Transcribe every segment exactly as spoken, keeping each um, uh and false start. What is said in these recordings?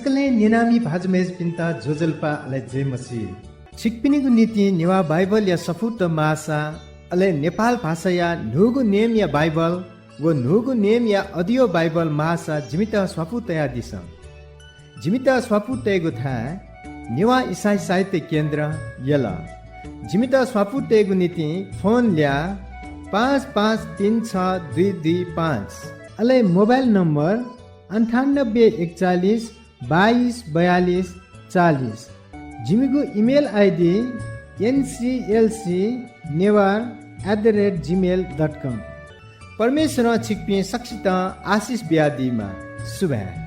सकलें न्यनामि भाजु मय्जुपिन्त ज्वजलपा अले जय मसीह। छिकपिनिगु निंतिं नेवाः बाइबलया सफूत माःसा, अले नेपाल भाषाया न्हूगु नेमया बाइबल व न्हूगु नेमया audio बाइबल माःसा जिमित स्वापू तयादिसँ। जिमित स्वापू तयेगु थाय् नेवाः इसाई साहित्य केन्द्र, यल। जिमित स्वापू तयेगु निंतिं फोन ल्याः पाँच पाँच तीन छ दुई दुई पाँच, अले मोबाइल नम्बर अन्ठानब्बे एकचालिस बाइस बयालिस चालिस। जिमिगु email ID nclc Newar at the rate gmail dot com। परमेश्वरं छिकपिं सकसितं आशिष बियादीमा। सुभाय्।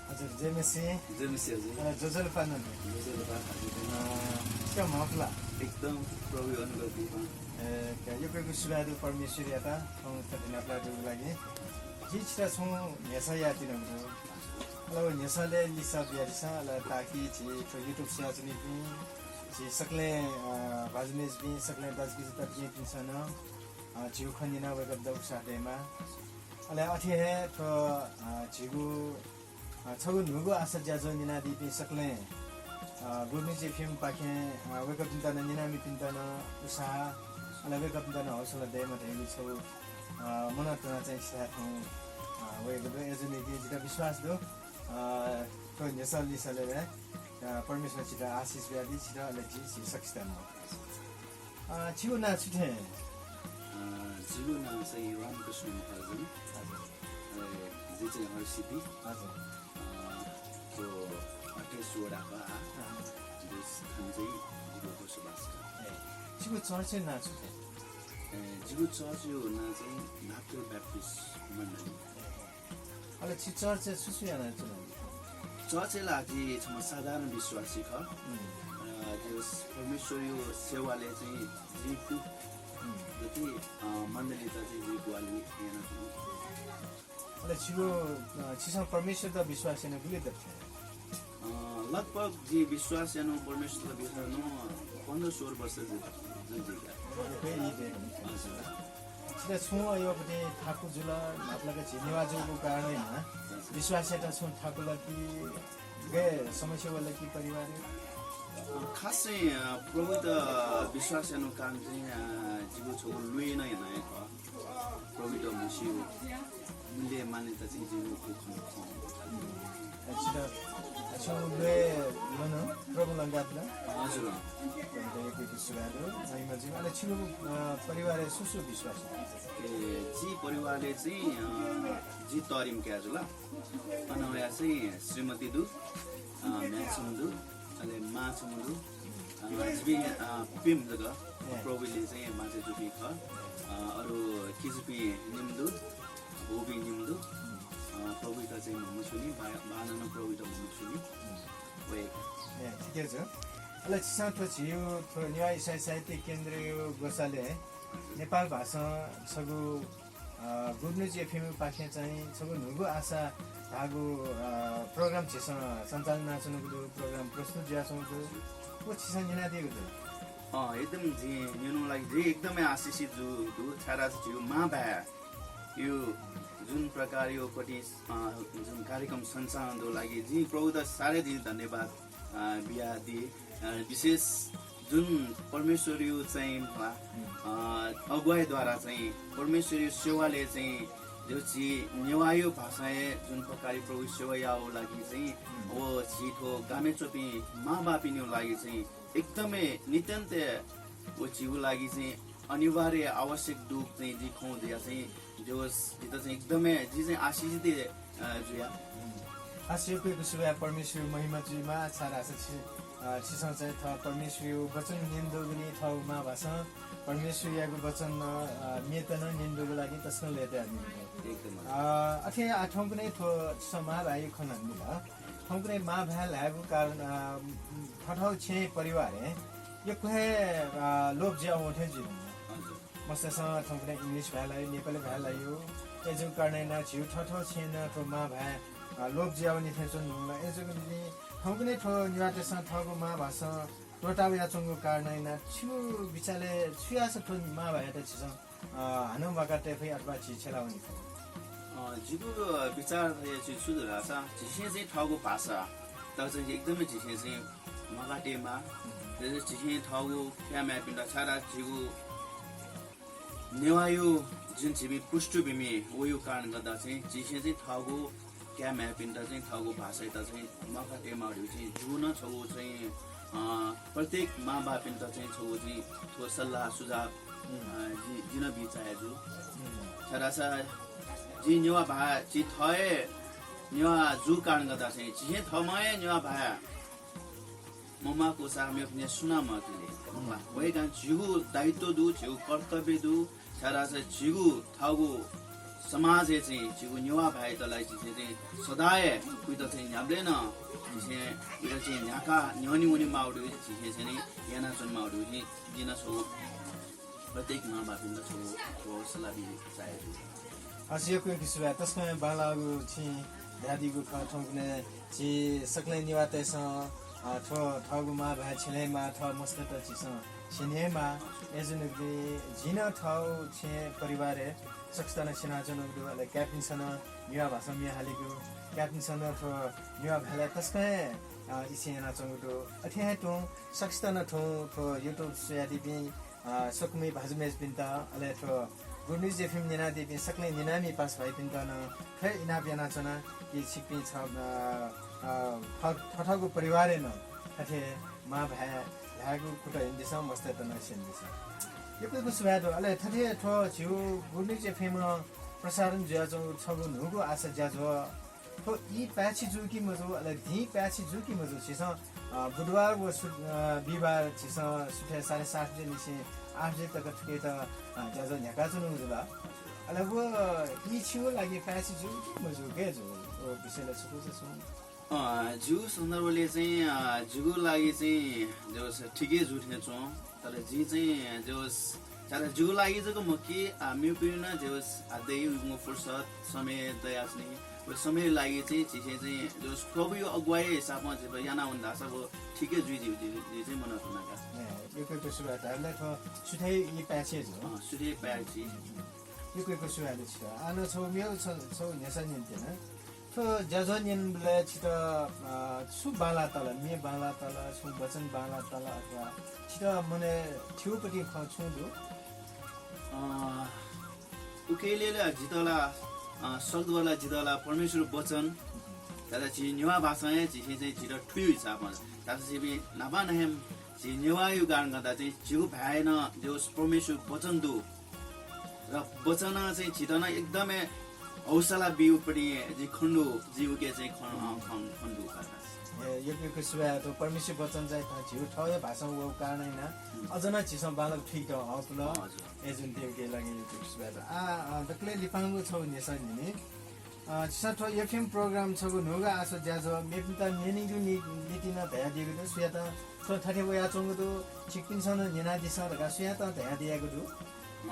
हजुर, जय मसीह। जय मसीह हजुर। अ, ज्वजलपा नं। ज्वजलपा हजुर। अ, छितः म्हपुला। एकदम प्रभु अनुग्रह दीमा। ए, का, यक्व यक्व सुभाय् दु परमेश्वरयात, थौं थथे न्ह्याबलें दुगु लागि। जि छितः छुं न्ह्यसः यायेत्यनागु दु। अले व न्ह्यसःलय् लिसः बियादिसँ, अले ताकि झी थ्व YouTube स्वयाच्वनीपिं, झी सकलें, अ, भाजु मय्जुपिं, सकलें दाजुकिजा तताकेहेँपिन्सं नं, अ, झीगु खँ न्यनाः वय्कःपिन्त उत्साह दयेमा। अले अथे हे थ्व, अ, झीगु, अ, छगू न्हूगु आशा ज्याझ्वः न्यनादीपिं सकलें, अ, Good News FM पाखें, अ, वय्कःपिन्त नं, न्यनामिपिन्त नं उत्साह, अले वय्कःपिन्त नं हौसला दयेमा धइगु छगू, अ, मनंतुना चाहिँ छिथाय् थौं, अ, वयेगु दु। अय्जूगुलिं जितः विश्वास दु, अ, थ्व न्ह्यसः लिसःलय्, अ, परमेश्वरं छितः आशिष बियादी, छितः अले झी, झी सकसितं नं। अ, छिगु नां छु थें? अ, जिगु नां चाहिँ रामकृष्ण महर्जन। हजुर। अ, जि चाहिँ हर्षिपि। हजुर। अ, थ्व अट्ठाइस वडा खः आ। अँ। जि थन चाहिँ जिगु बसोबास खः। ए, छिगु चर्चया नां छु थें? ए, जिगु चर्चया नां चाहिँ नागपुर ब्याप्टिस्ट मण्डली। अले छि चर्चय् छु छु यानाच्वनागु? चर्चय् ला जि छम्ह साधारण विश्वासी खः। उम्। अ, जि परमेश्वरया सेवालय् चाहिँ जि कु-, उम्। जति, अ, मण्डलीत चाहिँ जि ग्वाहालि यानाच्वना। अले छिगु, अ, छिसं परमेश्वरयात विश्वास यानाः गुलि दत थें? अ, लगभग जि विश्वास यानाः परमेश्वरयात विश्वास यानाः पन्ध्र सोह्र वर्ष जु-, जुल जिके। हजुर। छितः छुं अय्‌पति थाकु जुल, मतलब झी नेवाः जूगु कारणं यानाः विश्वास यायेत छुं थाकु ला कि गय् समस्या वल कि परिवारय्? अ, खास चाहिँ, अ, प्रभुयात विश्वास यानागु कारण चाहिँ, अ, जिगु छगू ल्वय् नं याना हे खः। प्रभुयात म्हसीगु मूल्य मान्यता चाहिँ जिगु खँ खः। अच्छा, अच्छा, ल्वय् ल्वनाः प्रभु लँ गात ला? हजुर। प्रभुयात यक्व यक्व सुभाय् दु। अले छिगु, अ, परिवारय् सु सु विश्वासी? ए, जि परिवारय् चाहिँ, अ, जि तःधिकःम्ह काय् जुल। अन वया चाहिँ श्रीमती दु, अ, म्ह्याय् छम्ह दु, अले मां छम्ह दु। अ, जिपिं, अ, प्यम्ह जक। प्रभुयात चाहिँ मां चाहिँ दुपिं खः। अ, अरू किजापिं निम्ह दु, बुपिं निम्ह दु। अ, प्रभुयात चाहिँ म्हमस्यूनि, बा-, बाःनं नं प्रभुयात म्हमस्यूनि। वय्‌कः। ए, ठिकै छ। अले छिसं थ्व झीगु थ्व नेवाः इसाई साहित्य केन्द्रया ग्वसालय् नेपाल भाषां छगू, अ, Good News FM पाखें चाहिँ छगू न्हूगु आशा धाःगु, अ, program झीसं सञ्चालन यानाच्वनागु दु, program प्रस्तुत जुयाच्वंगु दु। व छिसं न्यनादीगु दु। अँ, एकदम जिं न्यनागु लागि जि एकदमै आशिषित जू दु, छाय्धाःसा झीगु मांभाय् यो जुन प्रकारया कति, अ, जुन कार्यक्रम सञ्चालन दु लागि जिं प्रभुयात साह्रै जिं धन्यवाद, अ, बियादी। अ, विशेष जुन परमेश्वरया चाहिँ, अ, अगुवाईद्वारा चाहिँ परमेश्वरया सेवालय् चाहिँ जो झी नेवाःया भाषां हे जुन प्रकारया प्रभुया सेवा यायेगु लागि चाहिँ व झी थ्व गामय् च्वंपिं मांभाय्‌पिनिगु लागि चाहिँ एकदमै नित्यन्त व झीगु लागि चाहिँ अनिवार्य आवश्यक दुगु चाहिँ जि खँ जुया चाहिँ जो जितः चाहिँ एकदमै जि चाहिँ आशिषित, अ, जुया। आः, यक्व यक्व सुभाय्, परमेश्वरया महिमा जुइमा, छाय्धाःसा छि, अ, छिसं चाहिँ थः परमेश्वरया वचन न्यनादीगुलिं थःगु मांभाषां परमेश्वरयागु वचन, अ, मेत नं न्यनादीगु लागि तसकं लय्तायादीगु। एकदम। अ, अथे आः थौंकन्हय् थ्व छिसं मांभाय्‌या खँ ल्हानादिल। थौंकन्हय् मांभाय् ल्हायेगु कारण, अ, थःथःगु छेँय् परिवारय् यक्व हे, अ, लोप जुयावं थें जुइ। हजुर। मस्तय्‌सं थौंकन्हय् English भाय् ल्हाइ, नेपाली भाय् ल्हाइ। अय्‌जूगु कारणं यानाः झीगु थःथःगु छेँय् नं थ्व मांभाय्, अ, लोप जुयावनी थें च्वंगु दु। अय्‌जूगुलिं थौंकन्हय् थ्व नेवाःतय्‌सं थःगु मांभाषां त्वःता वयाच्वंगु कारणं यानाः छिगु बिचालय् छु याःसा थ्व मांभाय्‌यात झीसं अ, हानं म्वाका तये फइ अथवा झी छ्यला वनी फइ? अ, जिगु विचार चाहिँ छु दु धाःसा, झीसं चाहिँ थःगु भाषा त चाहिँ एकदमै झीसं चाहिँ म्वाका तयेमाः। अले झीसं थःगु काय् म्ह्याय्‌पिन्त, छाय्‌धाःसा झीगु नेवाःया जुन झीपिं पृष्ठभूमि वइगु कारणं गर्दा चाहिँ झीसं चाहिँ थःगु काय् म्ह्याय्‌पिन्त चाहिँ थःगु भाषायात चाहिँ म्वाका तयेमाः धइगु चाहिँ जिगु नं छगू चाहिँ, अ, प्रत्येक मांबौपिन्त चाहिँ छगू चाहिँ थ्व सल्लाह सुझाव, अ, जि, जिं बी चाहे जू। छाय्‌धाःसा जि नेवाः भाय्, जि थः हे नेवाः जूगु कारणं गर्दा चाहिँ झीसं थःम्हं हे नेवाः भाय् मम्वाःकुसा मेपिं सुनां म्वाकेले। वय्‌कलं झीगु दायित्व दु, झीगु कर्तव्य दु, छाय्‌धाःसा झीगु थःगु समाजय् चाहिँ झीगु नेवाः भाय्‌त लागि झीसं चाहिँ सदां हे उइत चाहिँ न्ह्याबलें नं झीसं उइत चाहिँ न्ह्याकाः न्ह्यःने वनेमाः धइगु झीसं चाहिँ यानाच्वनेमाः धइगु जिं नं छगू प्रत्येक मांबौपिन्त छगू थ्व सल्लाह बी चाहे जू। हस्, यक्व यक्व सुभाय्। तसकं बांलाःगु छिं धयादीगु खँ। थौंकन्हय् झी सकलें नेवाःतय्‌सं, अ, थ्व थःगु मां भाय् छ्यलेमाः, थः मस्तय्‌त झीसं स्यनेमाः। अय्‌जूगुलिं जिं नं थःगु छेँ परिवारय् सकसितं नं स्यनाच्वनागु दु। अले काय्‌पिन्सं नं नेवाः भाषां म्ये हालीगु, काय्‌पिन्सं नं थ्व नेवाः भाय्‌लाइ तसकं हे, अ, इच्छा यानाच्वंगु दु। अथे हे तुं सकसितं नं थौं थ्व YouTube स्वयादीपिं अ, सकसित भाजु मय्‌जुपिन्त, अले थ्व Good News FM न्यनादीपिं सकलें न्यनामि पासा भाइपिन्त नं थ्व हे इनाप यानाच्वना कि छिकपिं छ, अ, अ, थ-, थःथःगु परिवारय् नं थथे मां भाय् ल्हायेगु कुतः यानादिसँ, मस्तय्‌त नं स्यनादिसँ। यक्व यक्व सुभाय् दु। अले थथे थ्व झीगु Good News FM प्रसारण जुयाच्वंगु छगू न्हूगु आशा ज्याझ्वः थ्व ई पाय्‌छि जू कि मजू, अले दिं पाय्‌छि जू कि मजू, झीसं, अ, बुधबार व सु-, अ, बिहिबार झीसं सुथय् साढे सात बजे निसें आठ बजे तक थुकियात, अ, ज्याझ्वः न्ह्याकाच्वनागु जुल। अले व ई छिगु लागि पाय्‌छि जू कि मजू, गय् जू, व विषयलय् छकूचा छुं? अ, जिगु सन्दर्भलय् चाहिँ, अ, जिगु लागि चाहिँ जस ठिकै जू थें च्वं। तर जिं चाहिँ जस, तर जिगु लागि जक मखु कि, अ, मेपिं नं जस, अ, दइगु फुर्सद, समय दयाच्वनी। व समय लागि चाहिँ झीसं चाहिँ जस प्रभुया अगुवाई हिसाबं झीसं याना वन धाःसा व ठिकै जुइ, जुइ, जुइ, जुइ चाहिँ मनंतुना का। ए, यक्व यक्व सुभाय्। धाःसा थ्व सुथय् ई पाय्‌छि जू। अँ, सुथय् पाय्‌छि। यक्व यक्व सुभाय् दु छित। आः नं छगू मेगु छ-, छगू न्ह्यसः न्यनेत्यना। थ्व ज्याझ्वः न्यनेबलय् छित, अ, छु बांलाः तल? म्ये बांलाः तल, छुं वचन बांलाः तल, अथवा छित मनय् थ्यूपतिं खँ छुं दु? अ, उकियात ला जितः ला, अ, सकसितं ला जितः ला परमेश्वरया वचन, तर झी नेवाः भाषां हे झीसं चाहिँ झीत थुइगु हिसाबं। तर झीपिं न्हापा नं हे झी नेवाःया कारणं गर्दा चाहिँ झीगु भाय् नं जस परमेश्वरया वचन दु। र वचनं चाहिँ झीत नं एकदमै हौसला बीगुपतिं जिं खने दु, जिं उकी चाहिँ खने, अँ, खने, खने दु का। ए, यक्व यक्व सुभाय्। थ्व परमेश्वरया वचन चाहिँ थः झीगु थःगु भाषां वःगु कारणं यानाः अझ नं झीसं बांलाक थुइकेत हःपुल। अँ, हजुर। अय्‌जूगुलिं उकिया लागि यक्व यक्व सुभाय्। आ, अ, दकलय् लिपांगु छगू न्ह्यसः न्यने। अ, झीसं थ्व FM program छगू न्हूगु आशा ज्याझ्वः मेपिन्त न्यनेगु नि-, निंतिं नं धयादीगु दु। सुयातं थ्व थथे वयाच्वंगु दु, छिकपिन्सं नं न्यनादिसँ धकाः सुयातं धयादीगु दु?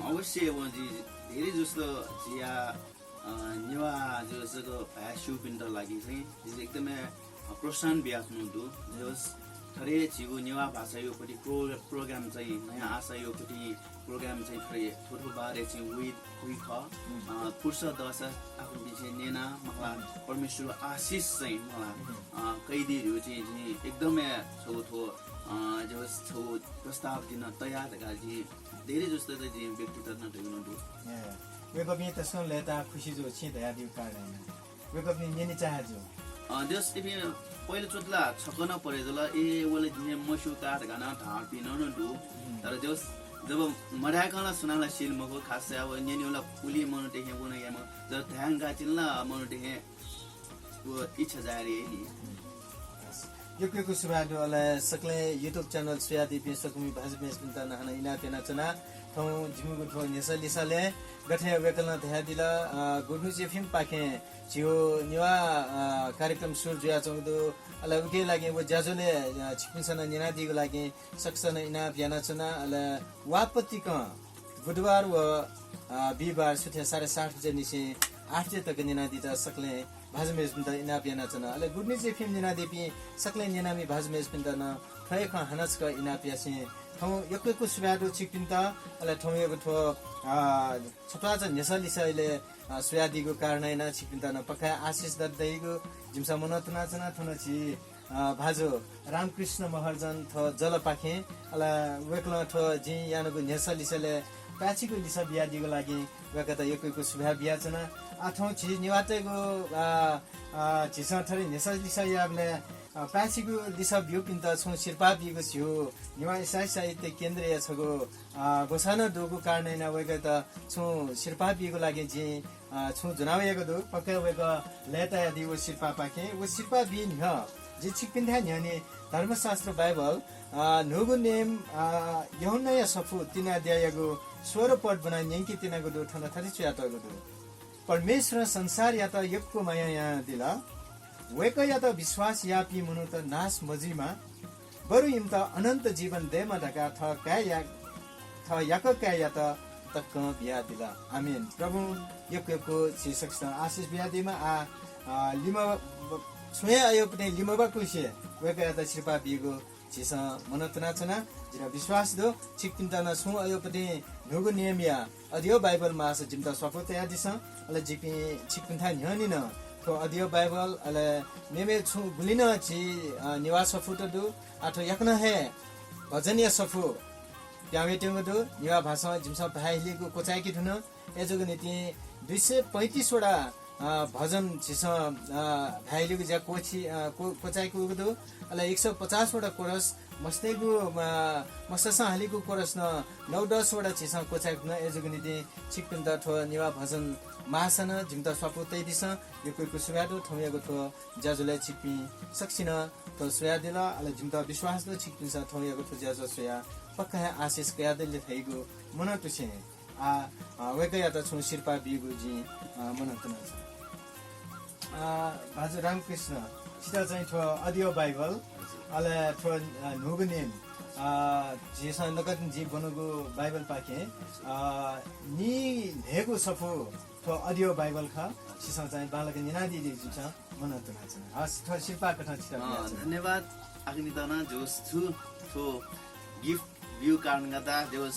अवश्य, वं जि धेरै जस्तो झीया, अ, नेवाः जस भाय् स्यूपिन्त लागि चाहिँ जि एकदमै, अ, प्रोत्साहन बियाच्वनागु दु। जस थथे झीगु नेवाः भाषायापट्टि pro-, program चाहिँ नयाँ आशायापट्टि program चाहिँ थ्व, थ्व, थ्व बारे चाहिँ वइ, वइ खः। अ, फुर्सद दःसा आफूपिन्सं न्यनाः, मखुला, परमेश्वरया आशिष चाहिँ, मखुला, अ, कयादी धइगु चाहिँ जिं एकदमै छगू थ्व, अ, जस छगू प्रस्ताव दिन तयार धकाः जिं धेरै जस्तो त जिं व्यक्तिगत नं धयागु नं दु। ए, वय्‌कःपिं तसकं लय्‌ताः खुसी जू छिं धयादीगु कारणं। वय्‌कःपिं न्यने चाहे जू। अ, जस इपिं पहिलोचोटि ला छक्क नं परे जुल, ए, व ला जिं मस्यू का धकाः नं धाःपिं नं दु। तर जस, जब मधाय्‌कं ला सुनां ला स्यनी मखु, खास चाहिँ अब न्यनेगु ला उलि मनूतय्‌सं वन याये मखु, जब धाये धुंकाः तिनि ला मनूतय्‌सं व इच्छा जाहेर याइ नि। यक्व यक्व सुभाय् दु। अले सकलें YouTube channel स्वयादीपिं सकसित भाजु मय्‌जुपिन्त नं हानं इनाप यानाच्वना। थौं जिमिगु थ्व न्ह्यसः लिसालय् गथे वय्‌कलं धयादिल, अ, Good News FM पाखें झीगु नेवाः, अ, कार्यक्रम सुरु जुयाच्वंगु दु। अले उकिया लागि व ज्याझ्वलय्, अ, छिकपिन्सं नं न्यनादीगु लागि सकसित नं इनाप यानाच्वना। अले व आपत्तिकं बुधबार व, अ, बिहिबार सुथय् साढे सात बजे निसें आठ बजे तक न्यनादीत सकलें भाजु मय्‌जुपिन्त इनाप यानाच्वना। अले Good News FM न्यनादीपिं सकलें न्यनामि भाजु मय्‌जुपिन्त नं थ्व हे खँ हानं छकः इनाप यासें थौं यक्व यक्व सुभाय् दु छिकपिन्त। अले थौंयागु थ्व, अ, छत्वाःचा न्ह्यसः लिसः इलय्, अ, स्वयादीगु कारणं यानाः छिकपिन्त नं पक्का आशिष दत धइगु जिमिसं मनंतुनाच्वना। थन झी, अ, भाजु रामकृष्ण महर्जन थ्व जलपाखें, अले वय्कलं थ्व जिं यानागु न्ह्यसः लिसलय् पाय्‌छिगु लिसः बियादीगु लागि वय्कःयात यक्व यक्व सुभाय् बियाच्वना। आः थौं झी नेवाःतय्गु, अ, अ, झीसं थथे न्ह्यसः लिसः याःबलय्, अ, पाय्‌छिगु लिसः ब्यूपिन्त छुं सिरपाः बीगु झीगु नेवाः इसाई साहित्य केन्द्रया छगू, अ, ग्वसाः नं दुगु कारणं यानाः वय्कःयात छुं सिरपाः बीगु लागि जिं, अ, छुं ज्वना वयागु दु। पक्का वय्कः लय्तायादी व सिरपाःपाखें। व सिरपाः बी न्ह्यः जि छिकपिन्थाय् न्ह्यःने धर्मशास्त्र बाइबल, अ, न्हूगु नियम, अ, यूहन्नाया सफू तीन अध्याययागु सोह्र पद ब्वनाः न्यंके त्यनागु दु। थन थथे च्वयातःगु दु, परमेश्वरं संसारयात यक्व माया यानादिल, वय्कःयात विश्वास याःपिं मनूत नाश मजुइमा, बरु इमित अनन्त जीवन दयेमा धकाः थः काय्‌या, थः याकः काय्‌यात तकं बियादिल। आमेन। प्रभुं यक्व यक्व झी सकसितं आशिष बियादीमा। आः, अ, लिमः ब-, छुं हे अय्‌पतिं लिमबाकुसे वय्कःयात सिरपाः बीगु झीसं मनंतुनाच्वना। जितः विश्वास दु, छिकपिन्त नं छुं अय्‌पतिं न्हूगु नियमया अडियो बाइबल माःसा जिमित स्वापू तयादिसँ। अले जिपिं छिकपिन्थाय् न्ह्यःने नं थ्व अडियो बाइबल, अले मेमेगु छुं गुलि नं झी, अ, नेवाः सफूत दु। आः थ्व याकनं हे भजनया सफू प्याहां वयेत्यंगु दु। नेवाः भासं जिमिसं भाय् हिलीगु क्वचाय्के धुन। अय्‌जूगु निंतिं दुई सय पैंतिस वटा, अ, भजन झीसं, अ, भाय् हिलीगु ज्या क्वछि-, अ, क्व-, क्वचाय्कूगु दु। अले एक सय पचास वटा कोरस, मस्तय्‌गु, अ, मस्तसं हालीगु कोरस नं नौ दस वटा झीसं क्वचाय्कूगु दु। अय्‌जूगु निंतिं छिकपिन्त थ्व नेवाः भजन माःसा नं जिमित स्वापू तयादिसँ। यक्व यक्व सुभाय् दु। थौंयागु थ्व ज्याझ्वलय् छिकपिं सकसिनं थ्व स्वयादिल। अले जिमित विश्वास दु, छिकपिन्सं थौंयागु थ्व ज्याझ्वः स्वयाः पक्का हे आशिष कयादिल धइगु मनंतुसें आः, अ, वय्कःयात छुं सिरपाः बीगु जिं, अ, मनंतुनाच्वना। अ, भाजु रामकृष्ण, छितः चाहिँ थ्व अडियो बाइबल, हजुर। अले थ्व, अ, न्हूगु नियम, अ, झीसं नकतिनि जिं ब्वनागु बाइबलपाखें, अ, नीन्हय्‌गू सफू थ्व अडियो बाइबल खः। छिसं चाहिँ बांलाक न्यनादीगु जिमिसं मनंतुनाच्वना। हस्, थ्व सिरपाः कथं छितः अँ, बियाच्वना। धन्यवाद। आखिरय् नं जिगु छु थ्व gift ब्यूगु कारणं जिगु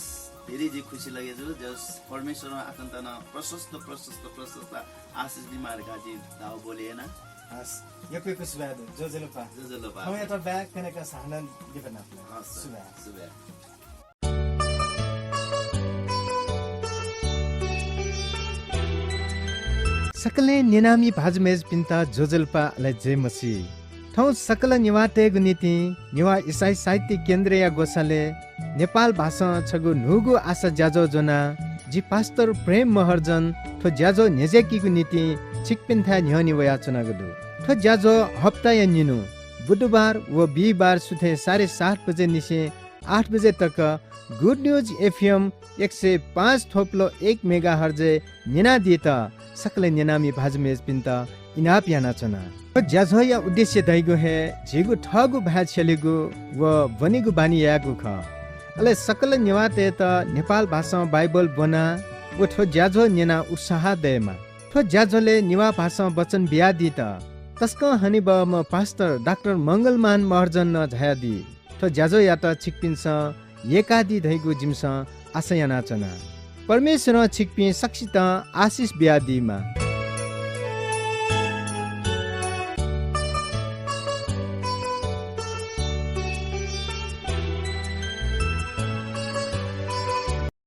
धेरै जि खुसी लगे जू। जिगु परमेश्वरं आखिरय् नं प्रशस्त, प्रशस्त, प्रशस्त आशिष बीमा धकाः जिं दावा ब्वले याना। हस्, यक्व यक्व सुभाय् दु। ज्वजलपा। ज्वजलपा। थौंयात बाय् कनेका साहनन दिपनापला। हस्, सुभाय्। सुभाय्। सकलें न्यनामि भाजु मय्जुपिन्त ज्वजलपा अले जय मसीह। थौं सकल नेवाःतय्गु निंतिं नेवाः इसाई साहित्य केन्द्रया ग्वसालय् नेपाल भासं छगू न्हूगु आशा ज्याझ्वः ज्वनाः जि पास्टर प्रेम महर्जन थ्व ज्याझ्वः न्ह्यज्याकीगु निंतिं छिकपिन्थाय् न्ह्यःने वयाच्वनागु दु। थ्व ज्याझ्वः हप्ताया निन्हु बुधबार व बिहिबार सुथय् साढे सात बजे निसें आठ बजे तक Good News F M एक सय पाँच थोप्लो एक मेगाहर्जय् न्यनादीत सकलें न्यनामि भाजु मय्जुपिन्त इनाप यानाच्वना। थ्व ज्याझ्वःया उद्देश्य धइगु हे झीगु थःगु भाय् छ्यलेगु व ब्वनेगु बानी यायेगु खः। अले सकल नेवाःतय्त नेपाल भासं बाइबल ब्वनाः व थ्व ज्याझ्वः न्यनाः उत्साह दयेमा। थ्व ज्याझ्वलय् नेवाः भासं वचन बियादीत तसकं हनेबहःम्ह पास्टर डाक्टर मंगलमान महर्जन नं झायादी। थ्व ज्याझ्वःयात छिकपिन्सं यय्कादी धइगु जिमिसं आशा यानाच्वना। परमेश्वरं छिकपिं सकसितं आशिष बियादीमा।